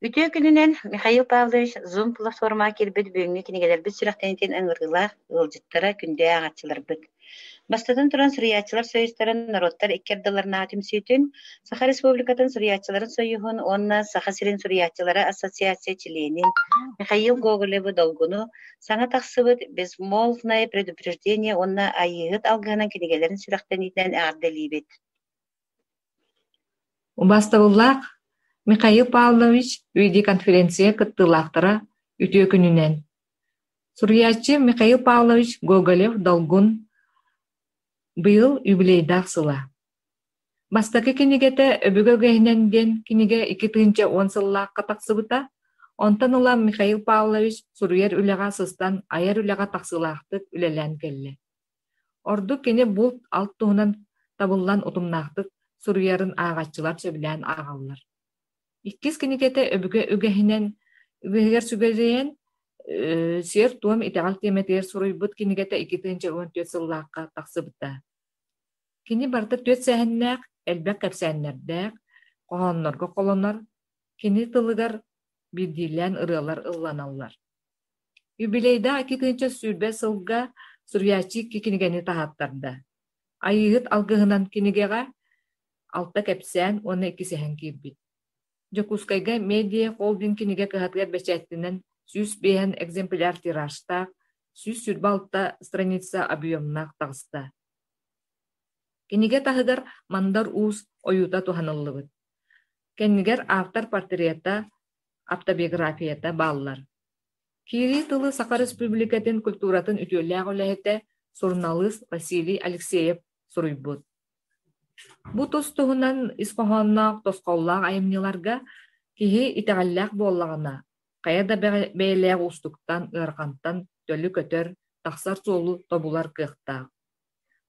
Үтүө күнүнэн Михаил Павлович Zoom платформаҕа киирбит бүгүҥҥү кинигэлэрбит сүрэхтэниитин ыҥырыылаах ыалдьыттара, күндү ааҕааччыларбыт. Бастатан туран, Суруйааччылар сойуустарын норуоттар икки ардыларынааҕы түмсүүтүн, Саха Республикатын Суруйааччыларын сойууһун уонна Саха сирин суруйааччылара ассоциация чилиэнин Михаил Гоголевы-Долгуну саҥа тахсыбыт «Безмолвное предупреждение» уонна «Айыыһыт алгыһынан» кинигэлэрин сүрэхтэниитинэн эҕэрдэлиибит. Убаастабыллаах Михаил Павлович видеоконференция кыттыылаахтара үтүө күнүнэн! Суруйааччы Михаил Павлович Гоголев-Долгун быйыл юбилейдаах сыла. Бастакы кинигэтэ «Өбүгэ үгэһинэн» диэн кинигэ 2010 сыллаахха тахсыбыта. Онтон ыла Михаил Павлович суруйар үлэҕэ сыстан айар үлэҕэ тахсыылаахтык үлэлээн кэллэ. Ордук кини булт-алт туһунан табыллан утумнаахтык суруйарын ааҕааччылар сөбүлээн ааҕаллар. Иккис кинигэтэ өбүгэ үгэһинэн үгэһигэр сүгэрийэн сиэр-туом итэҕэл тиэмэтигэр суруйбут кинигэтэ 2014 сыллаахха тахсыбыта. Кини барыта түөрт сэһэннээх, элбэх кэпсээннэрдээх, хоһооннорго холонор, кини тылыгар биирдиилээн ырыалар ылланаллар. Юбилейдаах 2020 сылга суруйааччы икки кинигэни таһааттарда. Айыыһыт алгыһынан кинигэҕэ алта кэпсээн уонна икки сэһэн киирбит. Дьокуускайга Медиа холдинг кинигэ кыһатыгар бэчээттэнэн 105 экземпляр тиражтаах, 126 страница объемнаах таҕыста. Кинигэ таһыгар Мандар Уус ойуута туһаныллыбыт. Кэннигэр автор портрета, автобиографията бааллар. Киирии тылы Саха Республикатын культуратын үтүөлээх үлэһитэ, суруналыыс Василий Алексеев суруйбут. Бу тус-туһунан ис хоһоонноох, тосхоллоох айымньыларга киһи итэҕэллээх буоллаҕына, хайа да бэйэлээх уустуктан, ыарахантан төлү көтөр, тахсар суолу тобулар кыахтаах.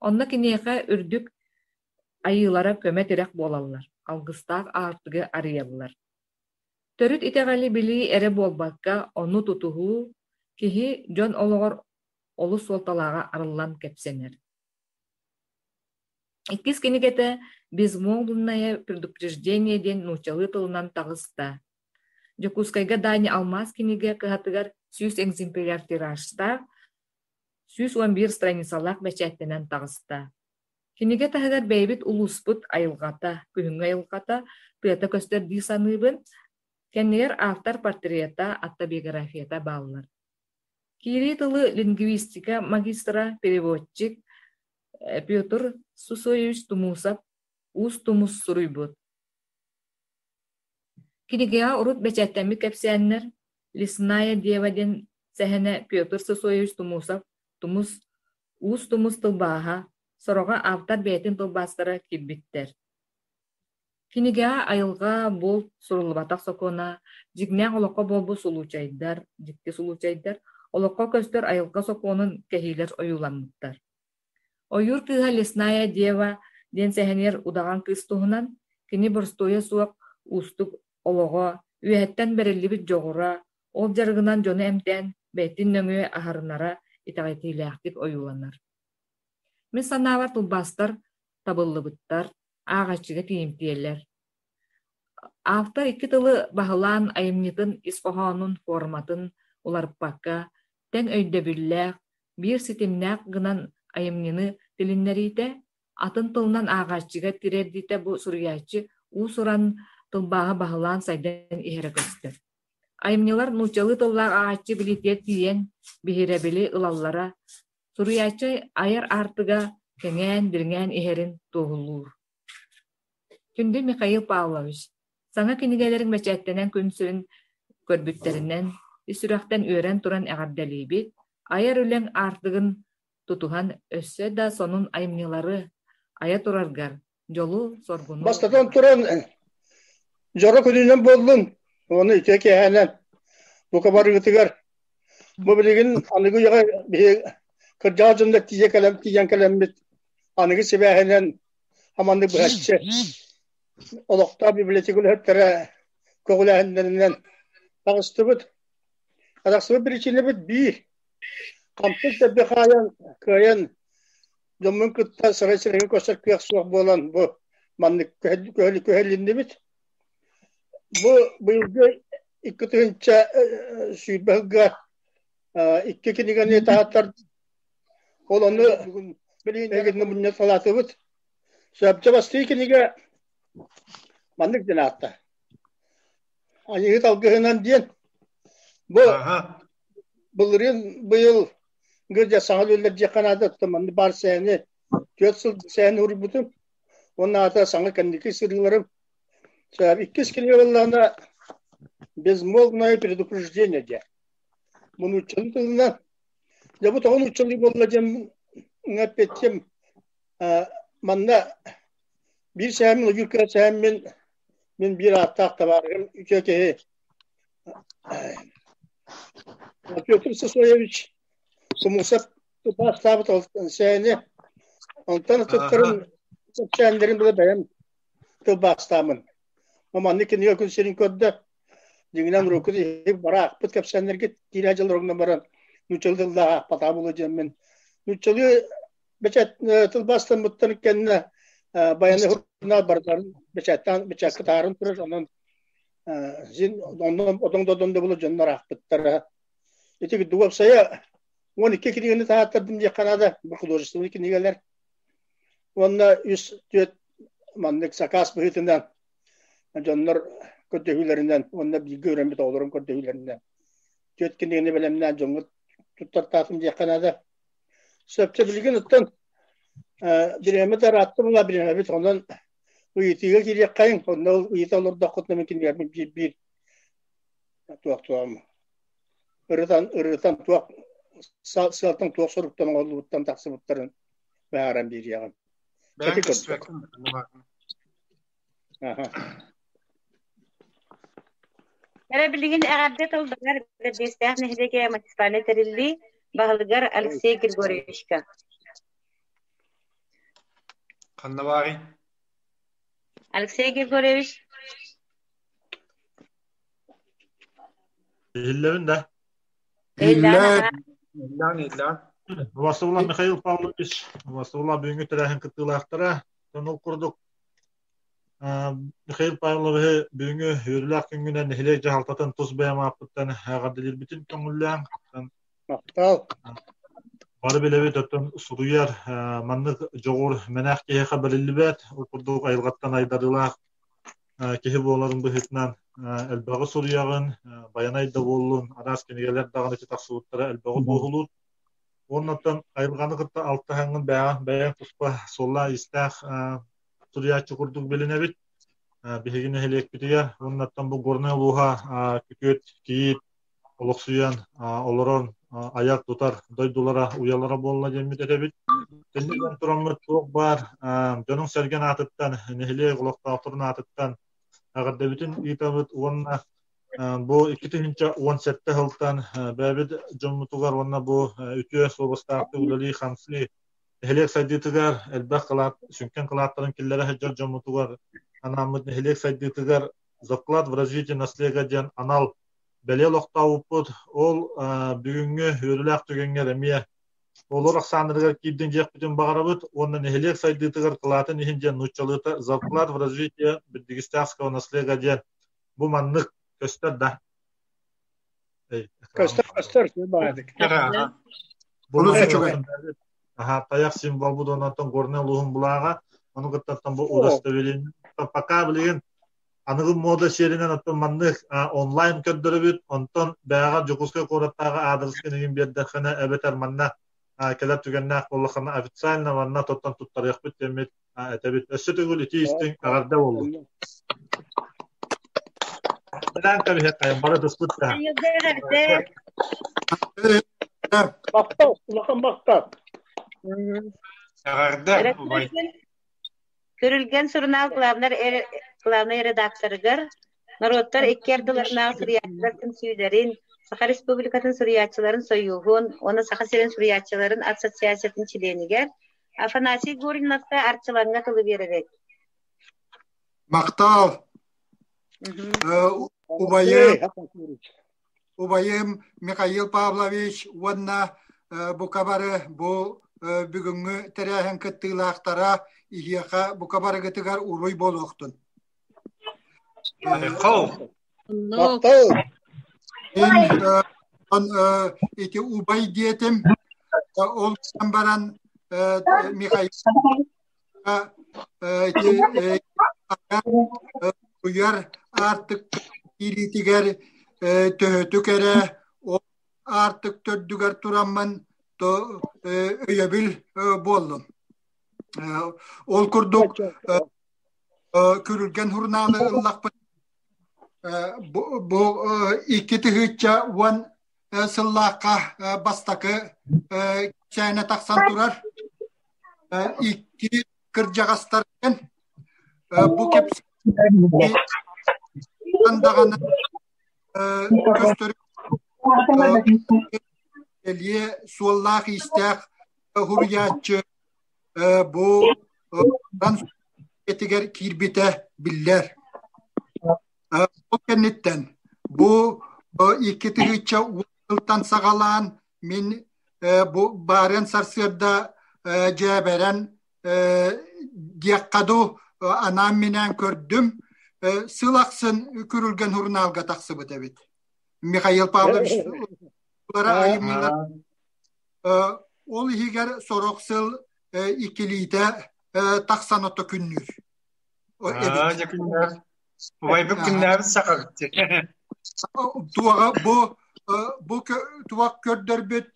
Онно киниэхэ үрдүк айыылара көмө-тирэх буолаллар, алгыстаах аартыгы арыйаллар. Төрүт итэҕэли билии эрэ буолбакка, ону тутуһуу киһи, дьон олоҕор олус суолталааҕа арыллан кэпсэнэр. Иккис кинигэтэ «Безмолвное предупреждение» диэн нууччалыы тылынан таҕыста. Дьокуускайга Дани алмаас кинигэ кыһатыгар 100 экземпляр тиражтаах, 111 страницалаах бэчээттэнэн таҕыста. Кинигэ таһыгар бэйэбит улууспут айылҕата, күһүҥҥү айылҕата, тыата көстөр дии саныыбын. Кэннигэр автор портрета, автобиографията бааллар. Киирии тылы лингвистика магистра, переводчик Петр Сусоевич Тумусов Уус Тумус суруйбут. Кинигэҕэ урут бэчээттэммит кэпсээннэр «Лесная дева» диэн сэһэнэ Петр Сусоевич Тумусов Тумус Уус Тумус тылбааһа, сороҕо автор бэйэтин тылбаастара киирбиттэр. Кинигэҕэ айылҕа, булт, суруллубатах сокуона, дьиҥнээх олоххо буолбут сулуучайдар, дьикти сулуучайдар, олоххо көстөр айылҕа сокуонун кэһиилэр ойууламмыттар. Ойуур кыыһа Лесная дева диэн сэһэнигэр удаҕан кыыс туһунан, кини боростуойа суох уустук олоҕо, үөһэттэн бэриллибит дьоҕура, ол дьарыгынан дьону эмтээн бэйэтин нөҥүө аһарынара итэҕэтиилээхтик ойууланар. Мин санаабар тылбаастар табыллыбыттар, ааҕааччыга тиийимтиэлэр. Автор икки тылы баһылаан айымньытын ис хоһоонун форматын уларыппакка, тэҥ өйдөбүллээх, биир ситимнээх гынан айымньыны тилиннэриитэ, атын тылынан ааҕааччыга тириэрдиитэ бу суруйааччы уус-уран тылбааһы баһылаан сайдан иһэрэ көстөр. Айымньылар нууччалыы тыллаах ааҕааччы билиитигэр тиийэн, биһирэбили ылаллара Суруйааччы айар аартыга кэҥээн, дириҥээн иһэрин туоһулуур. Күндү Михаил Павлович, саҥа кинигэлэриҥ бэчээттэнэн күн сирин көрбүттэринэн, ис сүрэхтэн үөрэн туран эҕэрдэлиибит, айар үлэҥ аартыгын тутуһан өссө да сонун айымньылары айа тураргар дьолу-соргуну Бастатан туран, дьоро күнүнэн буоллун, уонна үтүө киэһэнэн бука барыгытыгар. Бу билигин аныгы үйэҕэ биһи кырдьаҕас дьоннор тиийэ кэлэн тиийэн кэлэммит аныгы сибээһинэн аманнык быһаччы олохтоох библиотека үлэһиттэрэ көҕүлээһиннэринэн таҕыстыбыт. Арахсыбыт биричиинэбит биир. Хампыт дэлби хаайан, кыайан дьоммун кытта сарай сирэйин көрсөр кыах суох буолан бу маннык күһэлиннибит. Бу быйылгы 2020 сылга икки кинигэни таһааттар. Ол ону бүгүн билигин мунньа салаатыбыт. Сөпчө бастыы кинигэ маннык диэн аатта. Айыыһыт алгыһынан диэн бу былырыын быйыл гырдьа саҥа үлэлэр диэххэ наада манны баар сээни 4 сыл сээни уруйбутум. Уонна аата саҥа кэнники сырыыларым. Иккис кинигэ буоллаҕына безмолвное предупреждение диэн. Бу нууччалыы тылынан дьэ бу тоҕо нууччалыы буолла диэн эппиттим манна биир сэһэммин ойуур кыра сэһэммин мин биир ааттаах табаарыһым үтүө киһи Петр Сысоевич Тумусов тутаастаабыт сэһэни онтон туттарын сэһэннэрин была бэйэм тылбаастаамын. Маннык кинигэ күн сирин көрдө. Дьиҥинэн урукку иһи бараахпыт кэпсээннэргит киирэ дьыл баран нууччалыы тыллаах аахпатаҕа буолуо диэммин нууччалыы бэчээт тылбаастаммыттан кэннэ баяны журнал барытарын бэчээттаан бэчээккэ таһааран турар онон син онно одоҥ додон да буолар дьоннор аахпыттара ити курдук уопсайа 12 кинигэни таһааттардым диэххэ наада бу художественнай кинигэлэр уонна үс түөрт маннык сакаас быһыытынан дьоннор көрдөһүүлэринэн уонна бииргэ үөрэммит оҕолорум көрдөһүүлэринэн түөрт кинигэни бэлэмнээн дьоҥҥо туттартаатым диэххэ наада. Сөпчө билигин оттон бириэмэ да ыраатта була бириэмэбит онон ыйытыыга киириэххэйиҥ онно ыйыта олордоххутуна мин кинигэбин биир-биир туох-туом ырытан ырытан туох сыалтан туох соруктан оҥоһуллубуттан тахсыбыттарын быһааран биэриэҕим. Ити курдук. Эрэ билигин эҕэрдэ тылларыгар Бэрдиэстээх нэһилиэгэ муниципальнай тэриллии баһылыгар Алексей Григорьевичка. Ханна баарый? Алексей Григорьевич. Иһиллэбин да? Иһиллээн. Иһиллээн, иһиллээн. Василий Михаил Павлович, Василий бүгүҥҥү тэрээһин кыттыылаахтара. Ол курдук Михаил Павловиһы бүгүҥҥү үөрүүлээх күҥҥүнэн нэһилиэк дьаһалтатын тус бэйэм ааппыттан эҕэрдэлиирбитин көҥүллээҥ. Махтал. Бары билэбит, оттон суруйар маннык дьоҕур мэнээх киһиэхэ бэриллибэт, ол курдук айылҕаттан айдарыылаах киһи буоларын быһыытынан элбэҕи суруйаҕын, байанай да буоллун, араас кинигэлэр даҕаны тахсыбыттара элбэҕи туоһулуур. Уоннаттан айылҕаны кытта алтыһаҥҥын бэйэҕин бэйэҥ туспа суоллаах-иистээх суруйааччы курдук билинэбит. Биһиги нэһилиэкпитигэр уоннаттан бу Горнай улууһа күтүөт кийиит олохсуйан олорон айар-тутар дойдулара уйалара буолла диэммит этэбит. Тэннигэн тураммыт туох баар дьонуҥ-сэргэн аатыттан, нэһилиэк олохтоохторун аатыттан эҕэрдэбитин ыытабыт уонна бу 2017 сылтан бэйэбит дьоммутугар уонна бу үтүө суобастаахтык үлэлии-хамсыы нэһилиэк сайдыытыгар элбэх кылаат, сүҥкэн кылааттарын киллэрэ сылдьар дьоммутугар анааммыт нэһилиэк сайдыытыгар «За вклад в развитие наслега» диэн анал бэлиэ олохтообуппут. Ол бүгүҥҥү үөрүүлээх түгэҥҥэр эмиэ олор ахсааннарыгар киирдин диэхпитин баҕарабыт уонна нэһилиэк сайдыытыгар кылаатын иһин диэн нууччалыыта «За вклад в развитие Бердигистахского наслега» диэн бу маннык көстөр да. Көстөр, көстөр, баадык. Олус үчүгэй. Аха, тайах символ бу онтон Горнай улууһун булааҕа. Ону кыттаттан бу удостоверение. Пока билигин аныгы мода сиэринэн оттон маннык онлайн көрдөрөбүт. Онтон бэйэҕэ Дьокуускай куораттааҕы аадырыскын игин биэрдэххинэ эбэтэр манна кэлэр түгэннээх буоллаххына официально манна тоттон туттарыахпыт диэммит этэбит. Өссө төгүл итии истиҥ эҕэрдэ буоллун. Бэлээн кэбиһиэххэйин бары тыспыт да. Махтал, улахан махтал. Эҕэрдэ, убай. Күрүлгэн сурунаал главнай редакторыгар норуоттар икки ардыларынааҕы суруйааччылар түмсүүлэрин, Саха Республикатын суруйааччыларын сойууһун уонна Саха сирин суруйааччыларын ассоциациятын чилиэнигэр Афанасий Гурьевнаска Арчылаҥҥа тылы биэрэбит. Махтал! Убайым, убайым Михаил Павлович уонна бука бары бу бүгүҥҥү тэрээһин кыттыылаахтара иһиэхэ бука барыгытыгар уруй буолуохтун. Махтал! Махтал! Мин ити убай диэтим, ол баран Михаил ити уйар аартык киириитигэр төһөтүк эрэ ол аартык төрдүгэр тураммын өйөбүл буоллум. Ол курдук Күрүлгэн сурунаалы ыллахпыт бу 2010 сыллаахха бастакы кэпсээнэ тахсан турар икки кырдьаҕастар бу кэпсээн даҕаны көстөр элиэ суоллаах-иистээх суруйааччы бу этигэр киирбитэ биллэр. Ол кэнниттэн бу 2010 сылтан саҕалаан мин бу баарыан сарсыарда дьээбэрэн диэххэ дуу анаан-минээн көрдүм. Сыл ахсын Күрүлгэн сурунаалга тахсыбыт эбит. Михаил Павлович айымньылар Ол иһигэр сорох сыл иккилиитэ тахсан ото күннүүр. Дьэ күннээр. Убайбыт күннээбит сахабыт. Туоҕа бу бу туох көрдөрбүт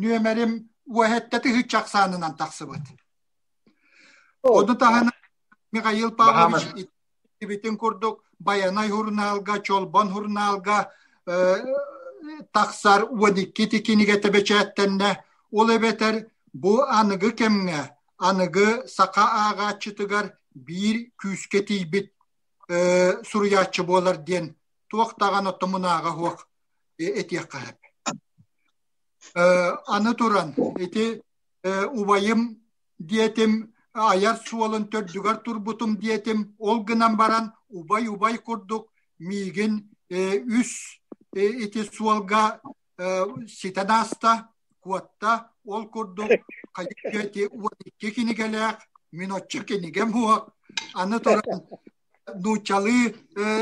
нүөмэрим уоһэтте тыһыынча ахсаанынан тахсыбыт. Ону таһынан Михаил Павлович итибитин курдук Байанай сурунаалга, Чолбон сурунаалга тахсар 12 кинигэтэ бэчээттэннэ. Ол эбэтэр бу аныгы кэмҥэ, аныгы саха ааҕааччытыгар биир күүскэ тиийбит суруйааччы буолар диэн туох даҕаны оттомунааҕа суох этиэххэ сөп. Аны туран, ити убайым диэтим, айар суолун төрдүгэр турбутум диэтим, ол гынан баран убай-убай курдук миигин үс ити суолга ситэн ааста, куотта, ол курдук хайа ити 12 кинигэлээх, мин оччо кинигэм суох, аны туран нууччалыы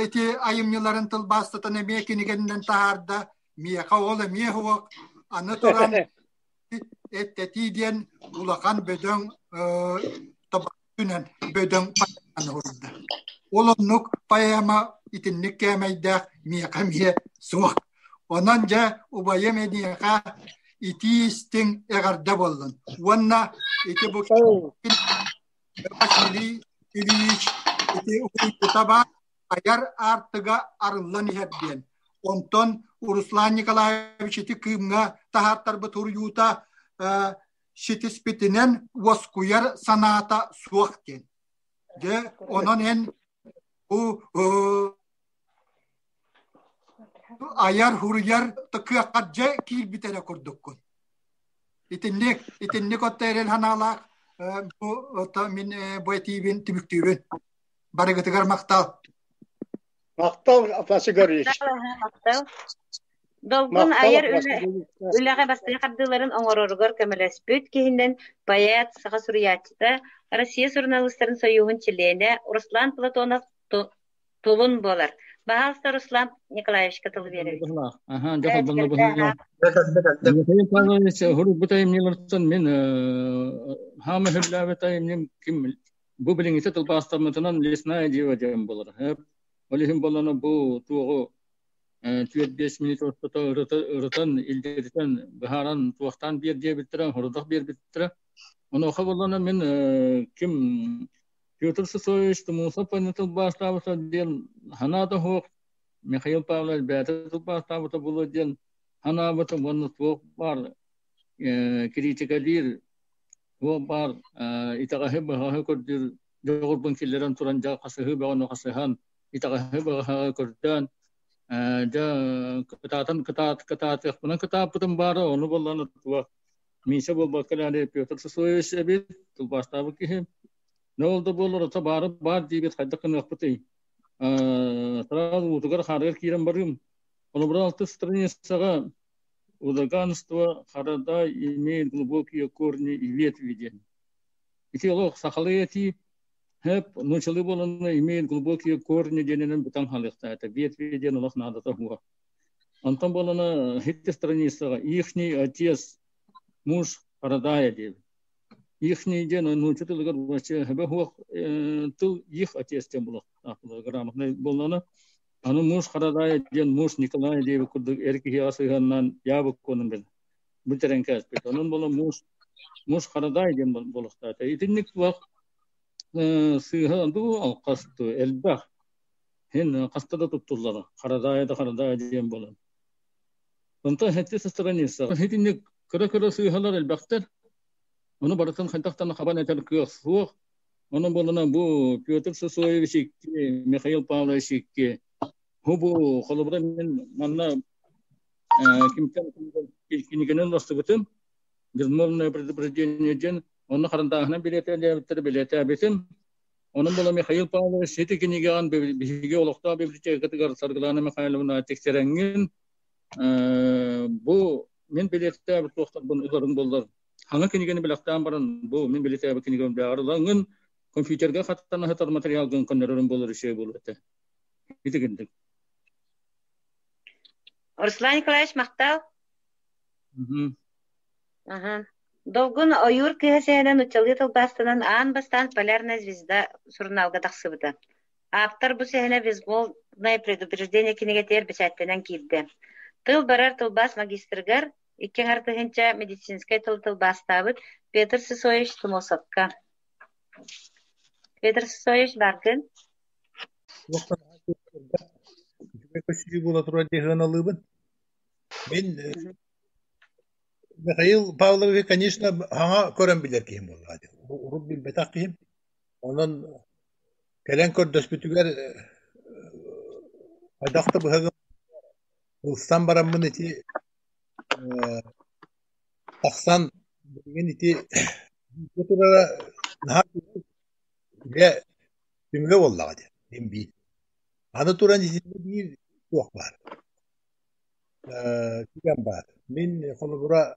ити айымньыларын тылбаастатан эмиэ кинигэннэн таһаарда, миэхэ ол эмиэ суох, аны туран эттэтии диэн улахан бөдөҥ тобоҕунан бөдөҥ поэманы уурда. Ол оннук поэма итинник кээмэйдээх миэхэ эмиэ суох. Онон дьэ убайым эниэхэ итии истиҥ эҕэрдэ буоллун. Уонна ити бу Василий Ильич ити уһуйбута баар айар аартыга арыллан иһэр диэн. Онтон Руслан Николаевич ити Кыымҥа таһаартарбыт суруйуута ситиспитинэн уоскуйар санаата суох диэн. Дьэ, онон эн бу айар хуруйар кыаххар дьэ киирбит эрэ курдуккун. Итинник, итинник отто эрэл санаалаах бу мин бу этиибин түмүктүүбүн. Барыгытыгар махтал. Махтал, Афанасий Гаврильевич. Махтал. Долгун айар үлэҕэ бастакы хардыыларын оҥороругар көмөлөспүт киһинэн поэт, саха суруйааччыта, Россия суруналыыстарын сойууһун чилиэнэ Руслан Платонов Тулун буолар. Баһаалыста Руслан Николаевичка тылы биэрэбит. Михаил Павлович суруйбут айымньыларыттан мин хаама үһүллээбит айымньым ким Бу билиҥҥитэ тылбаастаммытынан лесная дева диэн буолар. Ол иһин буоллаҕына бу туоҕу 4-5 минут ортото ырытан, илдьиритэн, быһааран, туохтаан биэр диэбиттэрэ, хорудах биэрбиттэрэ. Онуоха буоллаҕына мин ким Петр Сысоевич Тумусов тылбаастаабыта диэн санаата суох, Михаил Павлович бэйэтэ тылбаастаабыта буолуо диэн санаабытым уонна туох баар критикалиир Туох баар итэҕэһи-быһаҕаһы көрдүүр дьоҕурбун киллэрэн туран дьэ хасыһыы бөҕөнү хасыһан, итэҕэһи-быһаҕаһы көрдөөн дьэ кытаатан кытаат кытаатыахпынан кытааппытым баара, ону буоллаҕына туох Миша буолбакка эрээри Петр Сысоевич эбит, тылбаастаабыт киһи. Не ол да буоллар ото баары баар диибит хайдах гыныахпытый? Сразу уутугар хаарыгар киирэн барыым. Холобура алтыс страницаҕа Удаганство Харада имеет глубокие корни и ветви диэн. Ити олох сахалыы этии хэп нуучалыы буоланна имеет глубокие корни диэнинэн бутан халыахтаата. Ветви диэн олох наадата суох. Онтон буолана хитти страницаҕа «Ихний отец, муж Харадая» диэбит. Ихний диэн нуучча тылыгар вообще хэбэ хуох тыл их отец диэн буолуохтаах грамотнай буоллаҕына аны муж Харадая диэн муж Николай диэбит курдук эр киһиэхэ сыһыаннаан ябык куонун бил бүтэрэн кээспит. Онон буолан муж муж Харадай диэн буолуохтаах. Итинник туох сыыһа дуу алҕас дуу элбэх Һин хаста да туттуллара. Харадаайа да харадаайа диэн буолан. Онтон хэти страница. Итинник кыра-кыра сыыһалар элбэхтэр. Ону барытын хайдахтан хабан этэр кыах суох. Онон буолана бу Петр Сысоевич икки, Михаил Павлович икки. Бу бу холобура мин манна кимтэн кинигэнэн уластыбытым. Безмолвное предупреждение диэн онно харандааһынан билиэтээбиттэр билиэтээбитим. Онон була Михаил Павлович ити кинигэҕин биһиги олохтоох библиотекатыгар Саргылана Михайловна тиксэрэҥҥин бу мин билиэттээбит туохтарбын ыларын буоллар хаҥа кинигэни бэлэхтээн баран бу мин билиэттээбит кинигэм бэҕэр ылаҥҥын компьютерга хаттан аһытар материалгын көннөрөрүм буолар үчүгэй буолуо этэ. Ити гындык. Руслан Николаевич махтал. Долгун ойуур кыыһа сэһэнэ нууччалыы тылбаастанан аан бастаан «Полярная звезда» сурунаалга тахсыбыта. Ааптар бу сэһэнэ «Безмолвное предупреждение» кинигэтигэр бэчээттэнэн киирдэ. Тыл барар тылбаас магистрыгар икки аҥар тыһыынча медицинскэй тыл тылбаастаабыт Петр Сысоевич Тумусовка. Петр Сысоевич бааргын? Үчүгэй көстүү буола турар дии сыаналыыбын. Мин Михаил Павлович, конечно, хаҥа көрөн билэр киһим буоллаҕа дии. Урут билбэтэх киһим. Онон кэлэн көрдөспүтүгэр хайдах да быһа ылсан бараммын ити тахсан билигин ити турара наһаа үлэ түмүгэ буоллаҕа дии мин биир. Аны туран итиннэ биир туох баар Түгэн баар. Мин холобура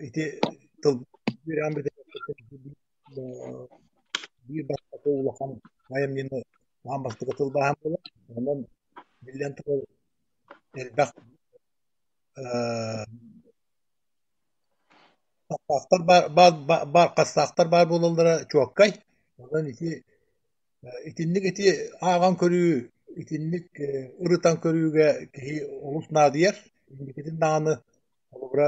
ити тыл үөрэҕин биир бастакы улахан айымньыны аан бастакы тылбааһым буолар. Онон биллэн турар элбэх баар баар хастаахтар баар буолаллара чуолкай. Онон ити Итинник ити ааҕан көрүү, итинник ырытан көрүүгэ киһи олус наадыйар. Инникитин даҕаны холобура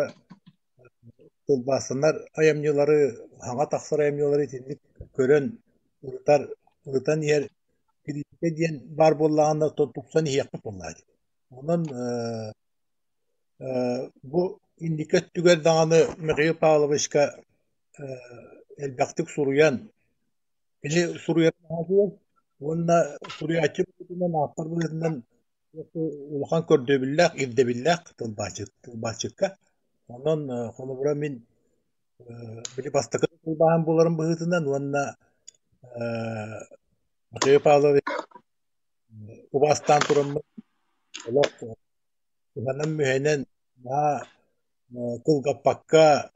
тылбаастанар айымньылары, саҥа тахсар айымньылары итинник көрөн ырытар, ырытан иһэр кириитикэ диэн баар буоллаҕына тупсан иһиэхпит буоллаҕа дии. Онон бу инники өттүгэр даҕаны Михаил Павловичка элбэхтик суруйан Кини суруйарын аҕатыгар уонна суруйааччы быһыытынан, ааптар быһыытынан улахан көрдөбүллээх, ирдэбиллээх тылбаасчыт, тылбаасчыкка. Онон холобура мин били бастакы тылбааһым буоларын быһыытынан уонна Михаил Павлович убаастаан тураммын олох кыһанан-мүһэнэн наһаа кылгаппакка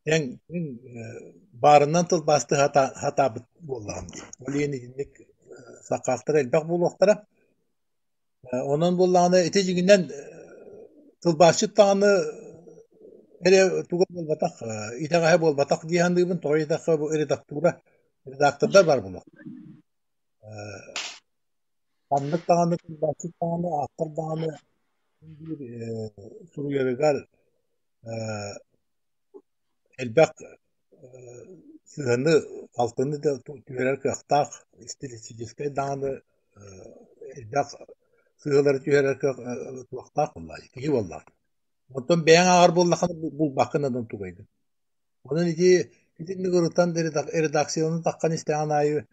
Эн баарынан тылбаастыы сатаабыт буоллаҕым дии. Ол иһин итинник сакаастар элбэх буолуохтара. Онон буоллаҕына ити дьиҥинэн тылбаасчыт даҕаны эрэ туга буолбатах, итэҕэһэ буолбатах дии саныыбын. Тоҕо диэтэххэ бу редактура, редактордар баар буолуохтара. Ханнык даҕаны тылбаасчыт даҕаны, автор даҕаны биир суруйарыгар элбэх сыһыаны, алтыны да түһэрэр кыахтаах, стилистическэй даҕаны элбэх сыһыалары түһэрэр кыах туохтаах буоллаҕа, киһи буоллаҕа. Оттон бэйэҥ ааҕар буоллаххына булбаккын атын тугайгын. Онон ити итинник ырытан редакцияны таххан истэҕин аайы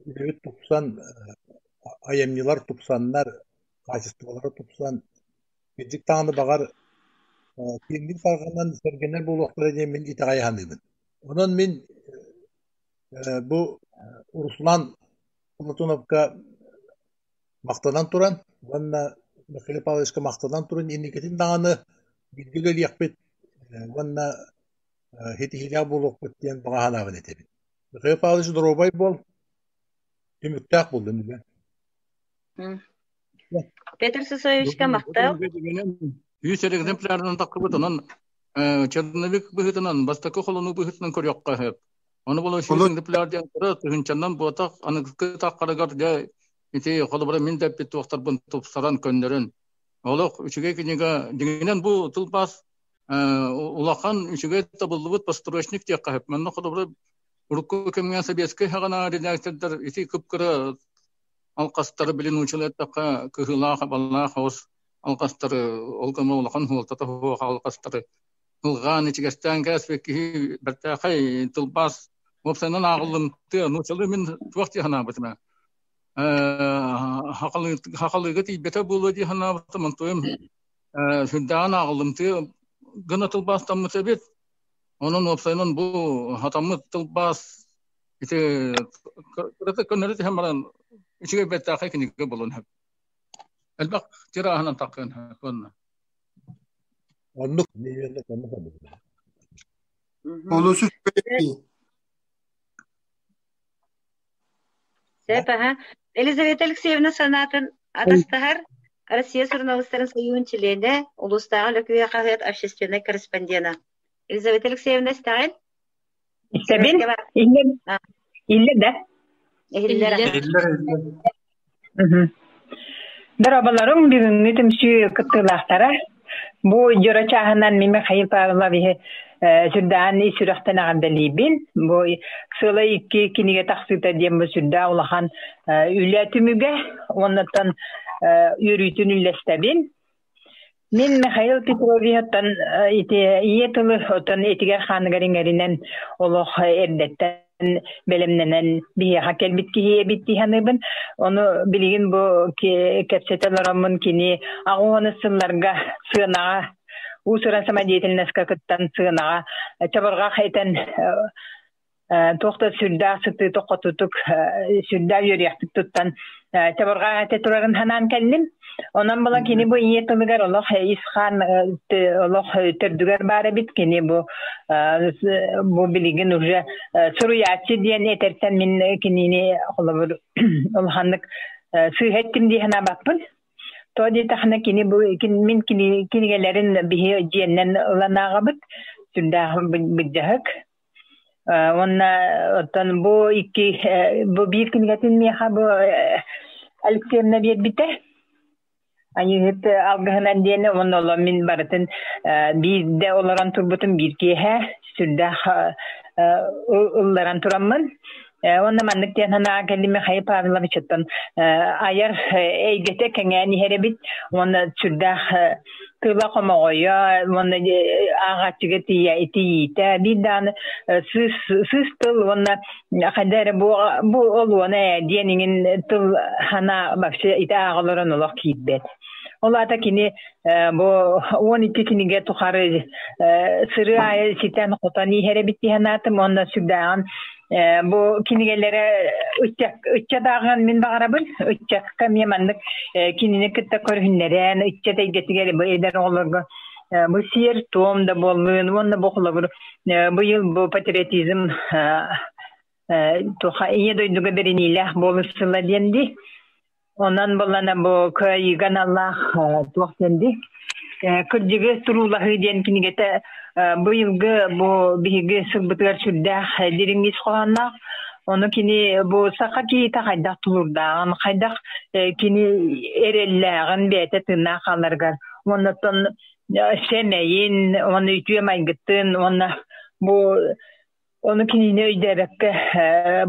үлэбит тупсан, айымньылар тупсаннар, хаачыстыбалара тупсан Кырдьык даҕаны баҕар киэҥник тарҕанан сэргэнэр буолуохтара диэн мин итэҕэйэ саныыбын. Онон мин бу Руслан Платоновка махтанан туран уонна Михаил Павловичка махтанан туран инникитин даҕаны бииргэ үлэлиэхпит уонна ситиһиилээх буолуохпут диэн баҕа санаабын этэбин. Михаил Павлович доруобай буол, түмүктээх буоллун үлэ. Петр Сысоевичка махтал. Үс экземплярынан тахсыбыт, онон черновик быһыытынан, бастакы холонуу быһыытынан көрүөххэ сөп. Ону була үс экземпляр диэн кыра тыһыынчаннан буотах, аныгыскы таххарыгар дьэ ити холобура мин да эппит туохтарбын тупсаран көннөрөн. Олох үчүгэй кинигэ дьиҥинэн бу тылбаас улахан үчүгэй табыллыбыт построчник диэххэ сөп. Манна холобура урукку кэмҥэ советскай саҕана редактордар ити кып-кыра алҕастары билин учула эттэххэ кыһыылаах абалаах оҕус алҕастары ол гына улахан суолтата суох алҕастары ылҕаан ичигэстээн кээспит киһи бэртээхэй тылбаас уопсайынан ааҕыллымтыа нууччалыы мин туох дии санаабытым ээ хахалыыга тиийбэтэ буолуо дии санаабытым онтуйум сүрдээҕин ааҕыллымтыа гына тылбаастаммыт эбит онон уопсайынан бу хатаммыт тылбаас Ити кырата көннөрү түһэн баран үчүгэй бэртээхэй кинигэ буолуон сөп. Элбэх тираһынан таххыан сөп уонна. Оннук Олус үчүгэй. Сөп аха. Елизавета Алексеевна санаатын атастаһар Россия суруналыыстарын сойууһун чилиэнэ, улуустааҕы Лөкүө хаһыат общественнай корреспондена. Елизавета Алексеевна истэҕин? Истэбин. Иллэр иллэр да? Иһиллэр. Иһиллэр. Дорооболоруҥ бүгүҥҥү түмсүү кыттыылаахтара. Бу дьоро чааһынан мин Михаил Павловиһы сүрдээн ис сүрэхтэн эҕэрдэлиибин. Бу сыла икки кинигэ тахсыыта диэн бу сүрдээх улахан үлэ түмүгэ. Оннуттан үөрүүтүн үллэстэбин. Мин Михаил Петровиһыттан ити ийэ тылы оттон этигэр хааныгар иҥэринэн олох эрдэттэн бэлэмнэнэн биһиэхэ кэлбит киһи эбит дии саныыбын. Ону билигин бу кэпсэтэ олороммун кини аҕыс сылларга сыанаҕа уус-уран самодеятельноска кыттан сыанаҕа чабырҕах этэн туох да сүрдээх сытыытык хотутук сүрдээх үөрүйэхтик туттан чабырҕаах этэ турарын санаан кэллим. Онон була кини бу ийэ тылыгар олох ис хаан олох төрдүгэр баар эбит. Кини бу бу билигин уже суруйааччы диэн этэртэн мин кинини холобур улаханнык сыыһа эттим дии санаабаппын. Тоҕо диэтэххинэ кини бу мин кинигэлэрин биһи дьиэннэн ылан ааҕабыт. Сүрдээх быдьаһык. Уонна оттон бу икки бу биир кинигэтин миэхэ бу Алексеевна биэрбитэ. Айыыһыт алгыһынан диэни уонна олор мин барытын биирдэ олорон турбутум биир киэһэ сүрдээх ылларан тураммын. Уонна маннык диэн санааҕа кэллим Михаил Павловичтан айар эйгэтэ кэҥээн иһэр эбит уонна сүрдээх тыла хомоҕойо уонна ааҕааччыга тиийэ тиийиитэ биир даҕаны сыыс сыыс тыл уонна хайда эрэ бу бу олуона ээ диэн иҥин тыл санаа вообще ити ааҕа олорон олох киирбэт. Ол аата кини бу 12 кинигэ тухары сырыы аайы ситэн-хотон иһэр эбит дии санаатым уонна сүрдээҕин бу кинигэлэрэ ыччат ааҕыан мин баҕарабын. Ыччакка эмиэ маннык кинини кытта көрүһүннэрэн, ыччат эйгэтигэр бу эдэр оҕолорго бу сиэр-туом да буоллун уонна бу холобур быйыл бу патриотизм туха ийэ дойдуга бэриниилээх буолуу сыла диэн дии. Онон буллана бу кыайыыга аналлаах туох диэн дии кырдьыгы туруулаһыы диэн кинигэтэ быйылгы бу биһиги сылбытыгар сүрдээх дириҥ ис хоһоонноох. Ону кини бу саха киһитэ хайдах тулуурдааҕын, хайдах кини эрэллээҕин бэйэтэ тыыннаах хааларыгар уонна сэмэйин, уонна үтүө майгытын, уонна бу Ону кинини өйдөөбөккө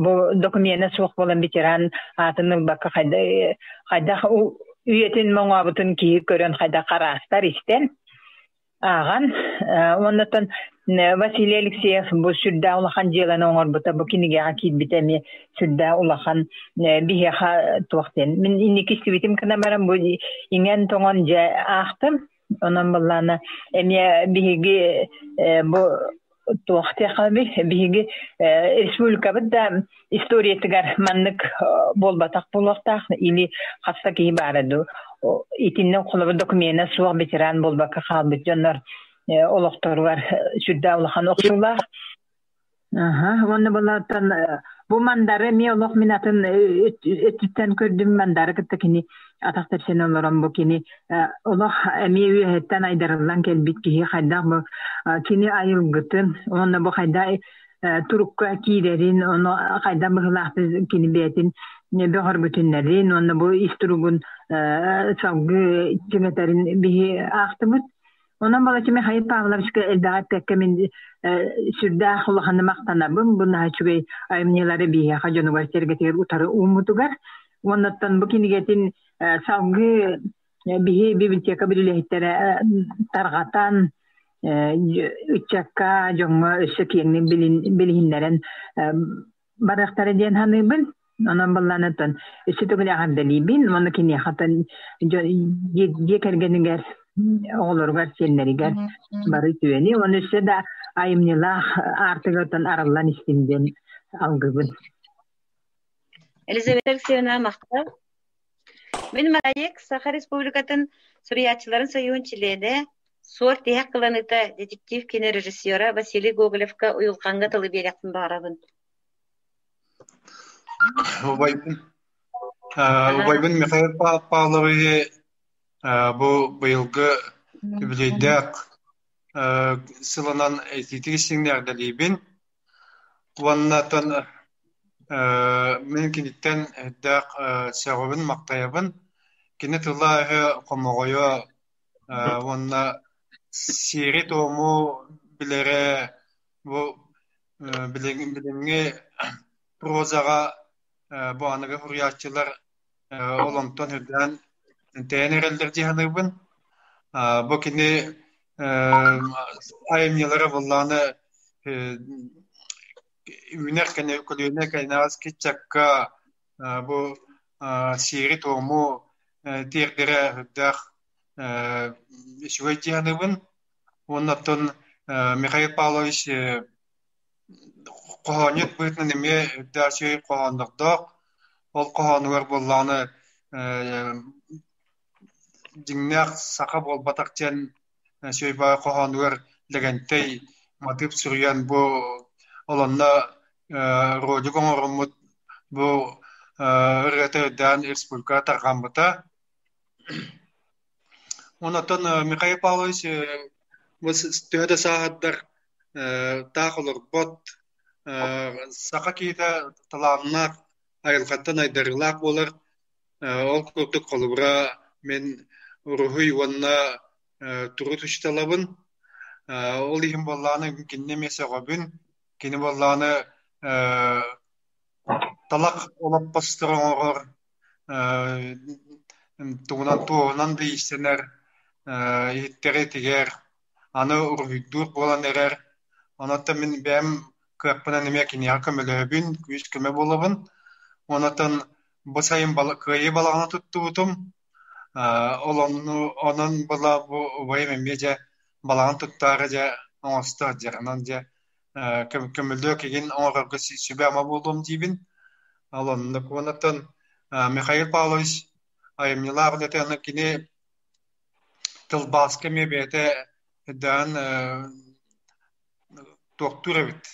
бу докумена суох буолан ветеран аатын ылбакка хайдах үйэтин моҥообутун киһи көрөн хайдах хараастар истэн ааҕан уоннаттан Василий Алексеев бу сүрдээх улахан дьыаланы оҥорбута бу кинигэҕэ киирбитэ эмиэ сүрдээх улахан биһиэхэ туох диэн мин инники истибитим гынан баран бу иҥэн-тоҥон дьэ аахтым. Онон былаана эмиэ биһиги бу туох диэххэ биһиги республикабыт да историятыгар маннык буолбатах буолуохтаах или хаста киһи баара дуу итиннэ холобур докумена суох ветеран буолбакка хаалбыт дьоннор олохторугар сүрдээх улахан охсуулаах. Аха, уонна балартан Бу Мандары эмиэ олох мин атын өттүттэн көрдүм Мандары кытта кини атах тэпсэн олорон бу кини олох эмиэ үөһэттэн айдарыллан кэлбит киһи хайдах бу кини айылгытын уонна бу хайдах турукка киирэрин ону хайдах быһыылаахтык кини бэйэтин бөҕөргүтүннэрин уонна бу ис туругун салгыы чиҥэтэрин биһи аахтыбыт. Онон балачча Михаил Павловичка элбэҕи эппэккэ мин сүрдээх улаханнык махтанабын. Бу наһаа үчүгэй айымньылары биһиэхэ дьонугар-сэргэтигэр утары ууммутугар. Уоннаттан бу кинигэтин салгыы биһи библиотека үлэһиттэрэ тарҕатан ыччакка, дьоҥҥо өссө киэҥник билиһиннэрэн барыахтара диэн саныыбын. Онон былланытын өссө төгүл эҕэрдэлиибин уонна киниэхэ дьиэ кэргэнигэр, оҕолоругар, сиэннэригэр бары үтүөнү уонна өссө да айымньылаах аартыгыттан арыллан истин диэн алгыбын. Елизавета Алексеевна махтал. Мин Мараек Саха Республикатын суруйааччыларын союһун чилиэнэ, Суор тиһэх кыланыыта детектив киинэ режиссера Василий Гоголевка уйулҕаҥҥа тылы биэриэхпин баҕарабын. Убайбын, убайбын Михаил Павловиһы бу быйылгы үбүлүөйдээх сылынан итиитик истиҥнээҕдэлиибин уонна оттон мин киниттэн эрдээх сөҕөбүн-махтайабын. Кини тыла-өһө хомоҕойо уонна сиэри-туому билэрэ бу билиҥҥи прозаҕа бу аныгы суруйааччылар ол онтон үрдээн тэйэн эрэллэр дии саныыбын. Бу кини айымньылара буоллаҕына үүнэр көлүөнэ кэнэҕэс ыччакка бу сиэри-туому тиэрдэрэ үрдээх үчүгэй дии саныыбын. Уонна оттон Михаил Павлович хоһоонньут быһыытынан эмиэ үрдээх үчүгэй хоһооннордоох. Ол хоһоонугар буоллаҕына дьиҥнээх саха буолбатах диэн Сүөйбаҕа хоһоонугар Лэгэнтэй матыып суруйан бу ол онно ролик оҥороммут бу ырыата үрдээн республикаҕа тарҕаммыта. Онтон Михаил Павлович бу төһө да сааһырдар таах олорбот, саха киһитэ талааннаах, айылҕаттан айдарыылаах буолар. Ол курдук холобура мин уруһуй уонна турут учууталабын. Ол иһин буоллаҕына кинини эмиэ сөҕөбүн. Кини буоллаҕына талах олоппостор оҥорор, тугунан туоһунан да иистэнэр, иһиттэри тигэр, аны уруһуйдуур буолан эрэр. Онон мин бэйэм кыахпынан эмиэ киниэхэ көмөлөһөбүн, күүс-көмө буолабын. Онон бу сайын кыайыы балаҕана туттубутум. Ол онон була бу убайым эмиэ дьэ балаҕан туттаары дьэ оҥосто дьэ онон дьэ көмөлүөк игин оҥорорго сүбэ-ама буолуом диибин. Ол оннук. Онон Михаил Павлович айымньылаах үлэтэ аны кини тылбааска эмиэ бэйэтэ даан туохтуур эбит.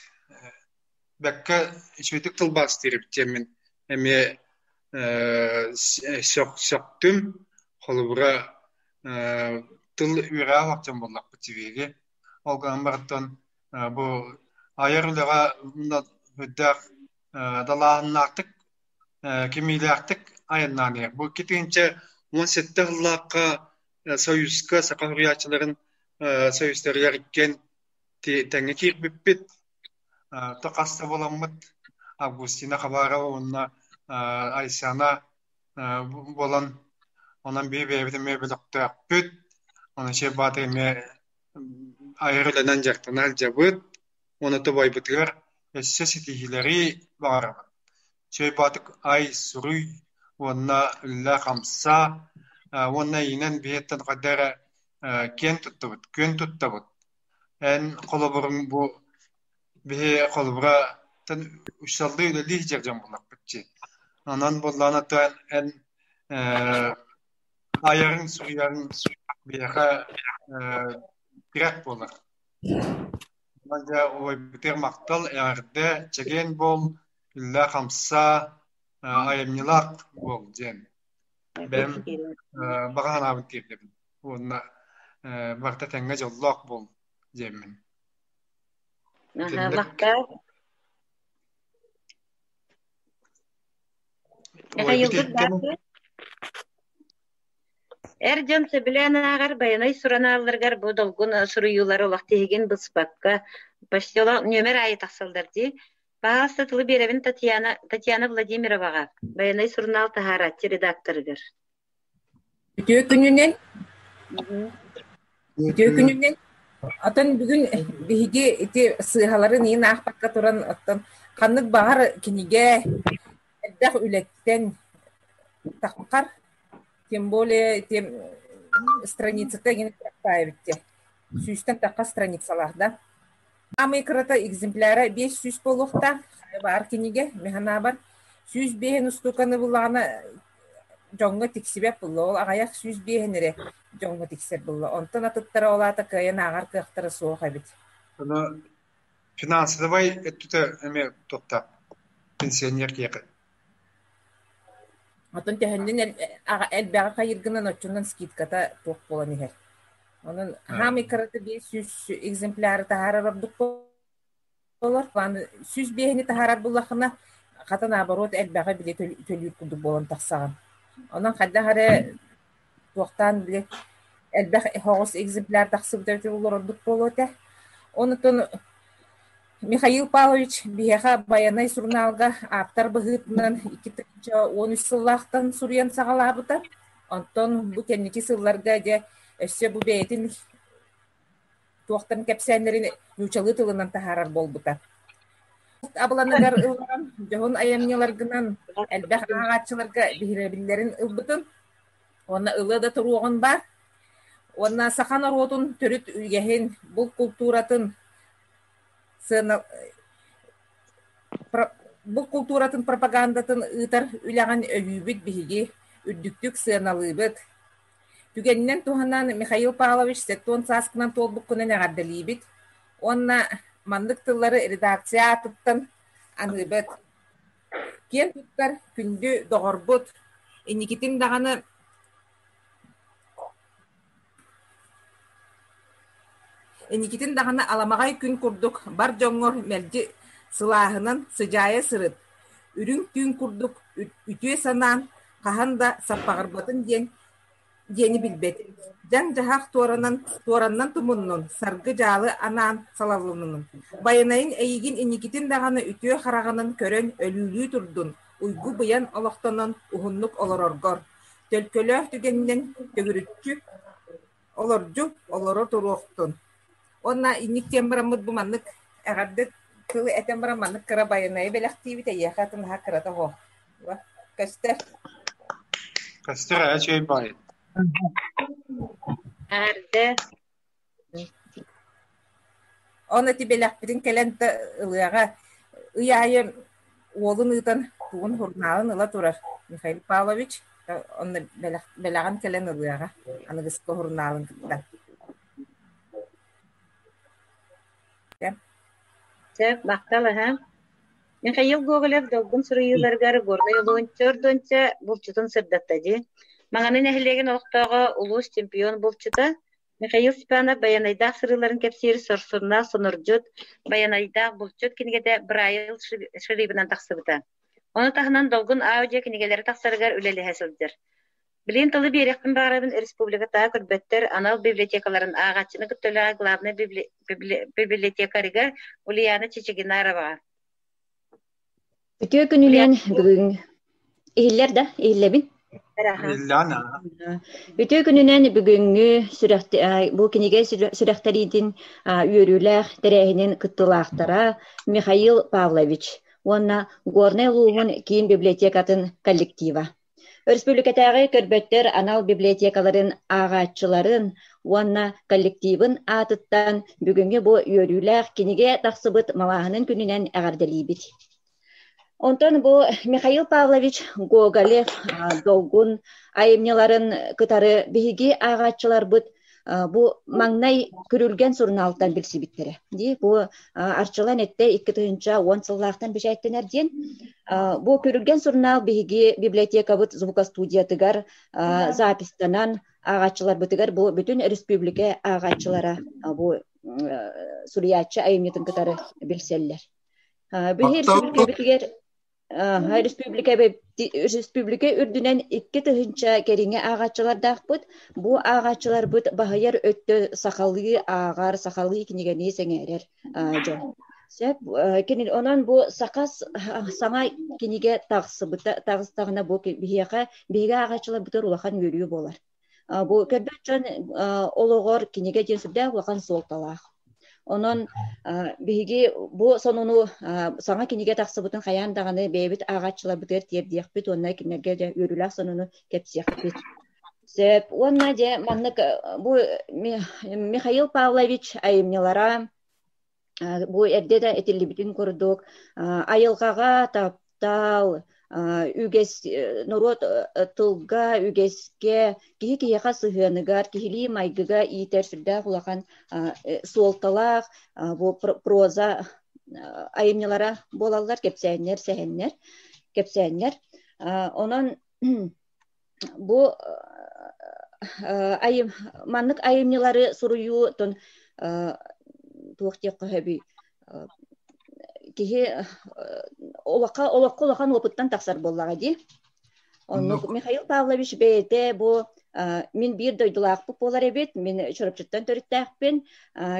Бэккэ үчүгэйдик тылбаастыыр эбит диэммин эмиэ сөхтүм. Холобура, тыл үөрэҕэ сылдьан буоллахпыт сибиэги. Ол гынан баран бу айар үлэҕэ үрдээх далааһыннаахтык, кимиилээхтик айаннаан иһэр. Бу 2017 сыллаахха Союзка саха суруйааччыларын союзтарыгар иккиэн тэҥҥэ киирбиппит. То хас да буоламмыт Августина Хабарова уонна Айсана буолан онон биир бэйэбит эмиэ бөлөхтөөхпүт. Онон Шеф Баатыр эмиэ айар үлэнэн дьарыктана сылдьабыт. Уонна тобойбутугар өссө ситиһиилэри баҕарабыт. Чэй Баатык ай суруй уонна үллэ хамса уонна иинэн биһиэттэн хайда эрэ киэн туттабыт, күөн туттабыт. Эн холобуруҥ бу биһи холобура үчсаллыы үлэлии сылдьар дьон буоллахпыт дии. Онон буоллаҕына эн айарыҥ, суруйарыҥ биһиэхэ тирэх буолар. Дьэ, убайбытыгар махтал, эҕэрдэ, чэгиэн буол. Үллээ-хамсаа, айымньылаах буол диэн бэйэм баҕа санаабын тиэрдэбин. Уонна барыта тэҥҥэ дьоллоох буол диэммин. Итинник Эр дьон сөбүлээн ааҕар Байанай сурунаалларыгар бу долгун суруйуулары олох тиһигин быспакка почти нүөмэр аайы тахсаллар дии. Паһаалыста тылы биэрэбин Татьяна, Татьяна Владимироваҕа, Байанай сурунаал таһаарааччы редакторыгар. Үтүө күнүнэн. Үтүө күнүнэн. Атын бүгүн биһиги ити сыыһаларын иин аахпакка туран оттон ханнык баҕар кинигэ элбэх үлэттэн таххар, тем более ити страницата игин эбитте. Сүүстэн тахха страницалаах да. Аамый кырата экземпляра 500 буолуохтаах, баар кинигэ, механабар 105 устууканы буллаҕына дьоҥҥо тиксибэт булла, ол аҕыйах 105 эрэ дьоҥҥо тиксэр булла. Онтон атыттара ол аата кыайан ааҕар кыахтара суох эбит. Аны финансовай өттүтэ эмиэ туохтаах пенсионер киһиэхэ. Оттон төһөннөн элбэҕи хайыргынан оччонон скидката туох буолан иһэр. Онон хаамый кырата 500 экземпляры таһаарар ордук буолар. 105-ни таһаарар буллахына, хата наоборот элбэҕи били төлүүр курдук буолан тахсаҕын. Онон хайдах эрэ туохтаан били элбэх оҕус экземпляр тахсыбыта эбитэ буоллар ордук буолуо этэ. Онутун Михаил Павлович биһиэхэ Байанай сурунаалга ааптар быһыытынан 2013 сыллаахтан суруйан саҕалаабыта. Онтон бу кэнники сылларга дьэ өссө бу бэйэтин туохтан кэпсээннэрин нууччалыы тылынан таһаарар буолбута. Абыланыгар ылларан, дьоһун айымньыларгынан элбэх ааҕааччыларга биһирэбиллэрин ылбытын уонна ылыа да туруоҕун баар. Уонна саха норуотун төрүт үгэһин, булт култууратын сыана бу култууратын пропагандатын ыытар үлэҕин өйүүбүт биһиги, үрдүктүк сыаналыыбыт. Түгэнинэн туһанан Михаил Павлович 70 сааскынан туолбуккунан эҕэрдэлиибит уонна маннык тыллары редакция аатыттан аныыбыт. Киэн туттар күндү доҕорбут, инникитин даҕаны Инникитин даҕаны аламаҕай күн курдук бар дьоҥҥор мэлдьи сылааһынан сыдьаайа сырыт, үрүҥ түүн курдук үтүө санаан хаһан да саппаҕырбатын диэн диэни билбэтим. Дьаҥ-дьаһах туоранан туораннан тумуннун, саргы-дьаалы анаан салаллыннын. Байанайын эйигин инникитин даҕаны үтүө хараҕынан көрөн өлүүлүү турдун, уйгу-быйан олохтонон уһуннук олороргор. Төлкөлөөх түгэнинэн төгүрүччү олордьу олоро туруохтун. Уонна инник диэн бараммыт бу маннык эҕэрдэ тылы этэн баран маннык кыра байанайы бэлэхтиибит эйиэхэ атын наһаа кырата оһо. Көстөр. Көстөр ээ чэй бай. Эҕэрдэ. Оны ити бэлэхпитин кэлэн ылыаҕа. Ый аайы уолун ыытан тугун сурунаалын ыла турар Михаил Павлович. Онно бэлэҕин кэлэн ылыаҕа аныгыскы сурунаалын кытта. Сөп, махтал аһа. Михаил Гоголев долгун суруйууларыгар Горнай улууһун төрдүнчэ булчутун сырдатта дии. Маҥаны нэһилиэгин олохтооҕо улуус чемпион булчута Михаил Степанов Байанайдаах сырыыларын кэпсиир Сорсуннаах сонордьут, Байанайдаах булчут кинигэтэ Брайл шрибынан тахсыбыта. Ону таһынан Долгун аудио кинигэлэри тахсарыгар үлэлэһэ сылдьар. Билигин тылы биэриэхпин баҕарабын республикатааҕы көрбөттөр анал библиотекаларын ааҕааччыны кытта үлэҕэ главнай библиотекарыгар Ульяна Чичигинароваҕа. Үтүө күнүнэн бүгүн иһиллэр да иһиллэбин. Үтүө күнүнэн бүгүҥҥү бу кинигэ сүрэхтэриитин үөрүүлээх тэрээһинин кыттыылаахтара Михаил Павлович уонна Горнай улууһун киин библиотекатын коллектива. Өрөспүүбүлүкэтээҕи көрбөттөр анал библиотекаларын ааҕааччыларын уонна коллективын аатыттан бүгүҥҥү бу үөрүүлээх кинигэ тахсыбыт малааһынын күнүнэн эҕэрдэлиибит. Онтон бу Михаил Павлович Гоголев Долгун айымньыларын кытары биһиги ааҕааччыларбыт бу маҥнай Күрүлгэн сурунаалтан билсибиттэрэ. Дии бу Арчылан эттэ 2010 сыллаахтан бэчээттэнэр диэн. Бу Күрүлгэн сурунаал биһиги библиотекабыт звукостудиятыгар запистанан ааҕааччыларбытыгар бу бүтүн республика ааҕааччылара бу суруйааччы айымньытын кытары билсэллэр. Биһи республикабытыгар Республика республика үрдүнэн 2000 кэриҥэ ааҕааччылардаахпыт. Бу ааҕааччыларбыт баһыйар өттө сахалыы ааҕар, сахалыы кинигэни сэҥээрэр дьон. Сөп. Кини онон бу саха саҥа кинигэ тахсыбыта таҕыстаҕына бу биһиэхэ биһиги ааҕааччыларбытыгар улахан үөрүү буолар. Бу көрбөт дьон олоҕор кинигэ диэн сүрдээх улахан суолталаах. Онон биһиги бу сонуну саҥа кинигэ тахсыбытын хайаан даҕаны бэйэбит ааҕааччыларбытыгар тиэрдиэхпит уонна кинилэргэ дьэ үөрүүлээх сонуну кэпсиэхпит. Сөп. Уонна дьэ маннык бу Михаил Павлович айымньылара бу эрдэ да этиллибитин курдук айылҕаҕа таптал, үгэс норуот тылга, үгэскэ, киһи киһиэхэ сыһыаныгар, киһилии майгыга иитэр сүрдээх улахан суолталаах бу проза айымньылара буолаллар, кэпсээннэр, сэһэннэр, кэпсээннэр. Онон бу айым маннык айымньылары суруйуу тон туох диэххэ сөбүй киһи олоххо олоххо улахан опыттан тахсар буоллаҕа дии. Оннук Михаил Павлович бэйэтэ бу мин биир дойдулаахпыт буолар эбит, мин Чурапчыттан төрүттээхпин.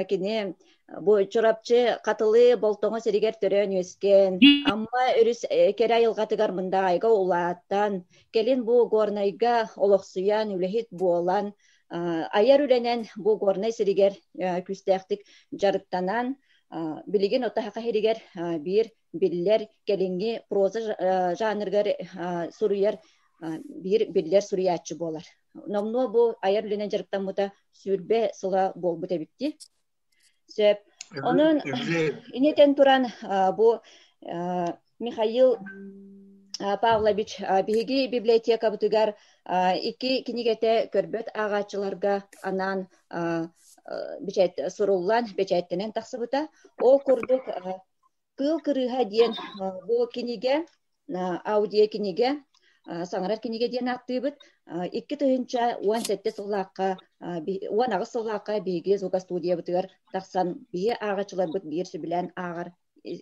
Кини Бу Чурапчы Хатылы Болтоҥо сиригэр төрөөн-үөскээн, Амма өрүс кэрэ айылҕатыгар Мындаҕайга улаатан, кэлин бу Горнайга олохсуйан, үлэһит буолан, айар үлэнэн бу Горнай сиригэр күүстээхтик дьарыктанан, билигин Отаха сиригэр биир биллэр кэлиҥҥи проза жанрыгар суруйар биир биллэр суруйааччы буолар. Номнуо бу айар үлэнэн дьарыктаммыта 20 сыла буолбут эбит дии. Сөп. Онон инитэн туран бу Михаил Павлович биһиги библиотекабытыгар икки кинигэтэ көрбөт ааҕааччыларга анаан бэчээт суруллан бэчээттэнэн тахсыбыта. Ол курдук Кыыл кырыыһа диэн бу кинигэ, аудио кинигэ, саҥарар кинигэ диэн ааттыыбыт. 2017 сыллаахха, 18 сыллаахха биһиги звукостудиябытыгар тахсан биһи ааҕааччыларбыт биир сөбүлээн ааҕар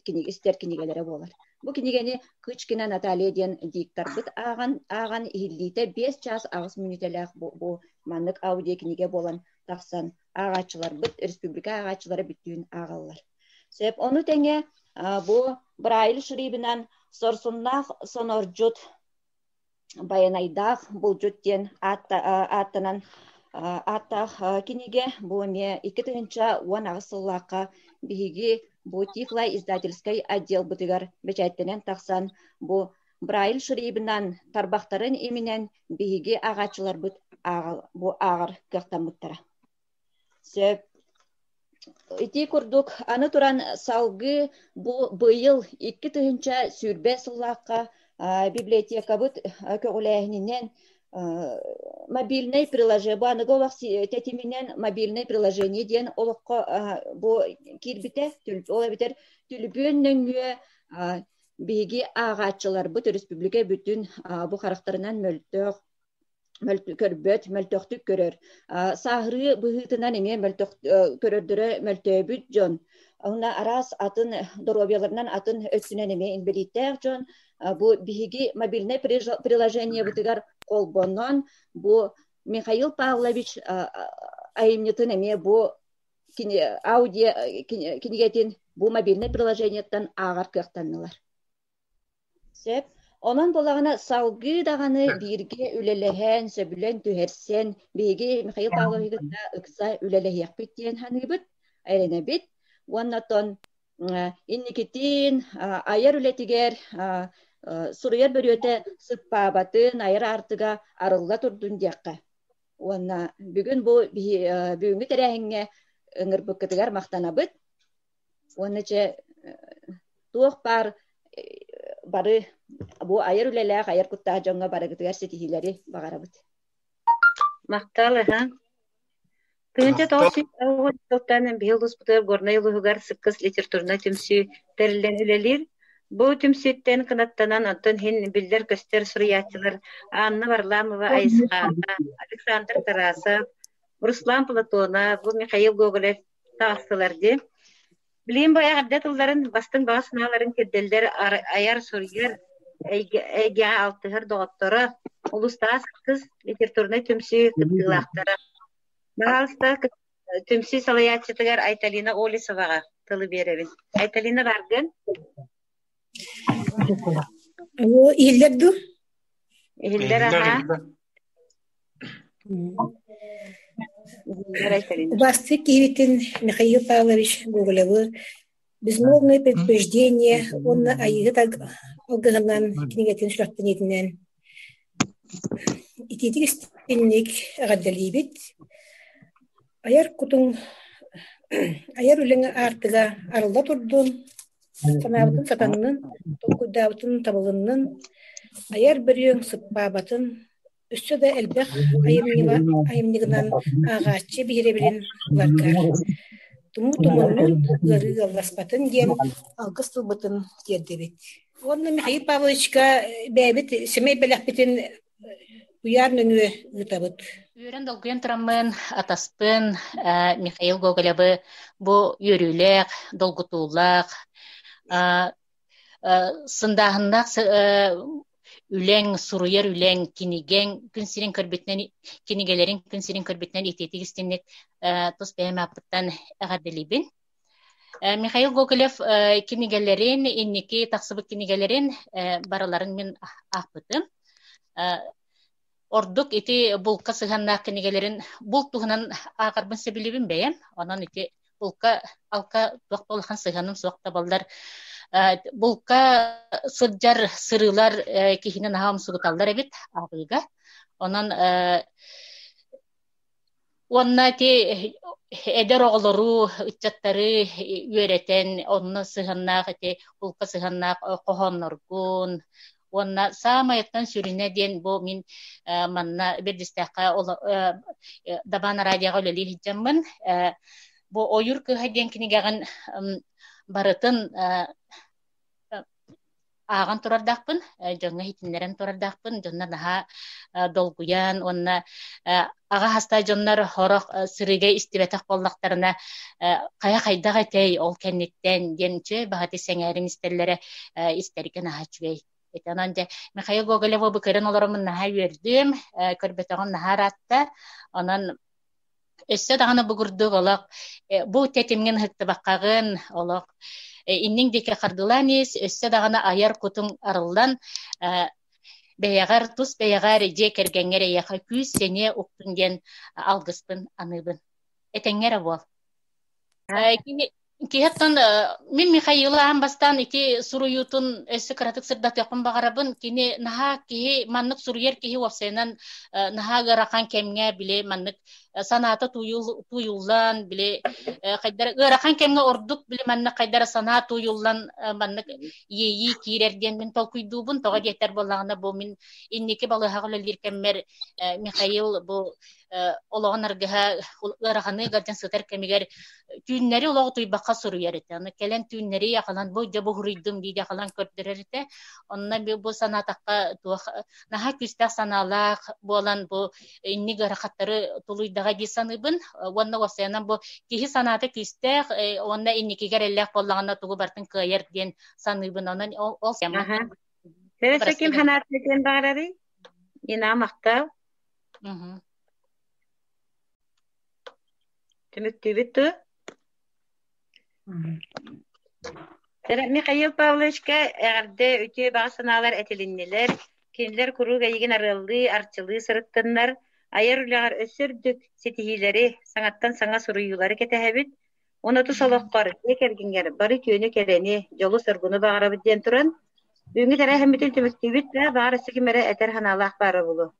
кинигэ истэр кинигэлэрэ буолар. Бу кинигэни Кычкина Наталья диэн дикторбыт ааҕан, ааҕан иһиллиитэ 5 чаас 8 мүнүүтэлээх бу, бу маннык аудио кинигэ буолан тахсан ааҕааччыларбыт, республика ааҕааччылара бүттүүн ааҕаллар. Сөп. Ону тэҥэ бу Брайль шрибинэн сорсуннаах сонордьут Байанайдаах булдьут диэн ааттанан ааттаах кинигэ бу эмиэ 2018 сыллаахха биһиги бу Тифлай издательскай отделбытыгар бэчээттэнэн тахсан бу Брайль шрибинэн тарбахтарын иминэн биһиги ааҕааччыларбыт бу ааҕар кыахтаммыттара. Сөп. Ити курдук, аны туран салгыы бу быйыл 2020 сыллаахха библиотекабыт көҕүлээһининэн мобильнай приложение, бу аныгы олох тэтиминэн мобильнай приложение диэн олоххо бу киирбитэ. Ол эбэтэр түлүпүөн нөҥүө биһиги ааҕааччыларбыт өрөспүүбүлүкэ бүтүн бу харахтарынан мөлтөх көрбөт, мөлтөхтүк көрөр. Сааһырыы быһыытынан эмиэ мөлтөх көрөрдөрө мөлтөөбүт дьон, уонна араас атын доруобуйаларынан атын өттүнэн эмиэ инбэлииттээх дьон бу биһиги мобильнай приложениебытыгар холбонон бу Михаил Павлович айымньытын эмиэ бу аудио кинигэтин бу мобильнай приложениеттан ааҕар кыахтаннылар. Сөп. Онон буоллаҕына салгыы даҕаны бииргэ үлэлэһэн, сөбүлэҥ түһэрсэн, биһиги Михаил Павловиһы кытта ыкса үлэлэһиэхпит диэн саныыбыт, эрэнэбит. Уонна оттон инникитин айар үлэтигэр суруйар бөрүөтэ сыппаабатын, айар аартыга арылла турдун диэххэ. Уонна бүгүн бу бүгүҥҥү тэрээһиҥҥэ ыҥырбыккытыгар махтанабыт. Уонна чэ туох баар бары бу айар үлэлээх, айар куттаах дьоҥҥо барыгытыгар ситиһиилэри баҕарабыт. Махтал, аһа. 1990 сылтан биһи улууспутугар Горнай улууһугар Сыккыс литературнай түмсүү тэриллэн үлэлиир. Бу түмсүүттэн кынаттанан онтон иһин биллэр-көстөр суруйааччылар Анна Варламова Айысхаана, Александр Тарасов, Руслан Платонов, бу Михаил Гоголев таҕыстылар дии. Билигин бу эҕэрдэ тылларын, бастыҥ баҕа санааларын тиэрдэллэр айар-суруйар эйгэҕэ алтыһар доҕотторо, улуустаах Сыккыс литературнай түмсүү кыттыылаахтара. Баһаалыста, түмсүү салайааччытыгар Айталина Олесоваҕа тылы биэрэбин. Айталина бааргын? Алло, иһиллэр дуу? Иһиллэр аха. Убастык киһибитин Михаил Павлович Гоголевы «Безмолвное предупреждение» уонна Айыыһыт алгыһынан кинигэтин сүрэхтэниитинэн итиитик истинник эҕэрдэлиибит. Айар кутуҥ айар үлэҥ аартыга арылла турдун, санаабытын сатаннын, толкуйдаабытын табылыннын, айар бөрүөҥ сыппаабатын, өссө да элбэх айымньыгынан ааҕааччы биһирэбилин ыларгар, тумуу тумуннун, ыарыы ыалласпатын диэн алгыс тылбытын тиэрдэбит. Уонна Михаил Павловичка бэйэбит сэмэй бэлэхпитин куйаар нөҥүө ыытабыт. Үөрэн долгуйан тураммын, атаспын Михаил Гоголевы бу үөрүүлээх, долгутуулаах, сындааһыннаах үлэҥ, суруйар үлэҥ, кинигэҥ күн сирин көрбүтүнэн, кинигэлэриҥ күн сирин көрбүтүнэн итиитик истинник тус бэйэм ааппыттан эҕэрдэлиибин. Михаил Гоголев кинигэлэрин, инники тахсыбыт кинигэлэрин барыларын мин аахпытым. Ордук ити булка сыһыаннаах кинигэлэрин булт туһунан ааҕарбын сөбүлүүбүн бэйэм. Онон ити булка алка туох да улахан сыһыаным суох да буоллар булка сылдьар сырыылар киһини наһаа умсугуталлар эбит ааҕыыга. Онон Уонна ити эдэр оҕолору, ыччаттары үөрэтэн, онно сыһыаннаах ити булка сыһыаннаах хоһоонноргун уонна саамайыттан сүрүнэ диэн бу мин манна Бэрдистээххэ Дабаан радиоҕа үлэлии сылдьаммын бу Ойуур кыыһа диэн кинигэҕин барытын ааҕан турардаахпын, дьоҥҥо иһитиннэрэн турардаахпын, дьоннор наһаа долгуйан уонна аҕа хастаах дьоннор сорох сырыыга истибэтэх буоллахтарына хайа хайдах этэй ол кэнниттэн диэн үчүгэй баһати сэҥээрин истэллэрэ истэргэ наһаа үчүгэй. Ити онон дьэ Михаил Гоголевы бу көрөн олороммун наһаа үөрдүм, көрбөтөҕүм наһаа ыраатта. Онон Өссө даҕаны бу курдук олох бу тэтимҥин ыһыктыбаккаҕын олох инниҥ диэки хардыылаан ис, өссө даҕаны айар кутуҥ арыллан бэйэҕэр, тус бэйэҕэр, дьиэ кэргэҥҥэр эйиэхэ күүс-сэниэ уктун диэн алгыспын аныыбын. Этэҥҥэ эрэ буол. Кини Киһи оттон мин Михаилы аан бастаан ити суруйуутун өссө кыратык сырдатыахпын баҕарабын. Кини наһаа киһи маннык суруйар киһи уопсайынан наһаа ыарахан кэмҥэ били маннык санаата тууйуллан били хайдара ыарахан кэмҥэ ордук били маннык хайдара санаа тууйуллан маннык иэйии киирэр диэн мин толкуйдуубун. Тоҕо диэтэр буоллаҕына бу мин инники балыыһаҕа үлэлиир кэммэр Михаил бу олоҕун аргыһа ыараханнык ыалдьан сытар кэмигэр түүннэри олох утуйбакка суруйар этэ. Аны кэлэн түүннэри аҕалан бу дьэ буһуруйдум дии аҕалан көрдөрөр этэ. Онно бу санаатахха туох наһаа күүстээх санаалаах буолан бу инник ыарахаттары тулуйдаҕа дии саныыбын. Уонна уопсайынан бу киһи санаата күүстээх уонна инникигэ эрэллээх буоллаҕына тугу барытын кыайар диэн саныыбын. Онон ол Өссө ким санаатын этиэн баҕарарый? Нина махтал. Түмүктүүбүт дуу? Михаил Павловичка эҕэрдэ үтүө баҕа санаалар этилиннилэр. Кинилэр куруук эйигин арыаллыы, арчылыы сырыттыннар. Айар үлэҕэр өссө үрдүк ситиһиилэри, саҥаттан саҥа суруйуулары кэтэһэбит. Уонна тус олоххор, дьиэ кэргэҥҥэр бары үтүөнү-кэрэни, дьолу-соргуну баҕарабыт диэн туран, бүгүҥҥү тэрээһиммитин түмүктүүбүт да, баҕар өссө ким эрэ этэр санаалаах баара буолуо.